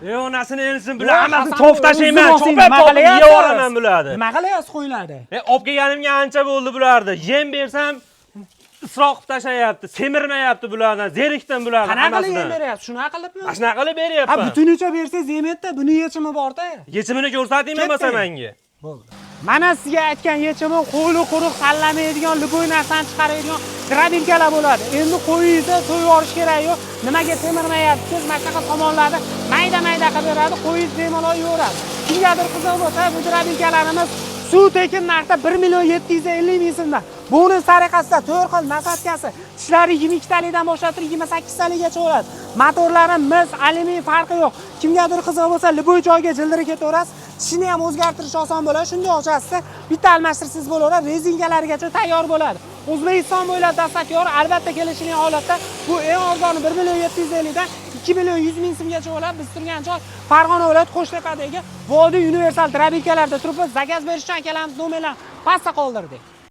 E, onasini elsin bular, Yo'q, hammasini Hasan, chopib tashlayman, o'zim chopib olsang, nima chopib qilyapsiz? yeb yuboraman bularni. Nima qilyapsiz qo'ylarni? E, olib kelganimga ancha bo'ldi bularni. Yem bersam isrof qilib tashlayapti, semirmayapti bulardan, zerikdim bularni Qanaqa qilib yem hammasidan. beryapsiz? Shunaqa qilibmi? Mana shunaqa qilib Ha, beryapman. butunicha bersangiz yemaydi, buni yechimi bor-da. Yechimini ko'rsating bo'lmasa Ketdik. menga. Bo'ldi. Mana sizga aytgan yechimi qo'li quruq tanlamaydigan, любой narsani chiqaradigan дробилка lar bo'ladi. Endi qo'yingizni so'yib yuborish kerak yo'q. Nimaga semirmayapsiz? Mana shunaqa somonlarni mayda-mayda qilib beradi, qo'yingiz bemalol yeyaveradi. Kimgadir qiziq bo'lsa, bu дробилка larimiz suv tekin narxda 1 750 ming so'mdan. Bonus tariqasida 4 xil насадка si, tishlari 22 talikdan boshlab turib 28 taligacha bo'ladi. Motorlari mis, alyumin, farqi yo'q. Kimgadir qiziq bo'lsa, любой joyga jildirib ketaverasiz. Tishini ham o'zgartirish oson bo'ladi. Shunday ochasiz, bitta almashtirsangiz bo'laveradi, rezinkalarigacha tayyor bo'ladi. O'zbekiston bo'ylab доставка bor, albatta kelishilgan holatda bu eng arzoni 1 750 dan 2 100 ming so'mgacha bo'ladi. Biz turgan joy Farg'ona viloyati Qo'shtepadagi Vodiy universal дробилка larda turibmiz. Заказ berish uchun akalarimiz nomerlarini pastda qoldirdik.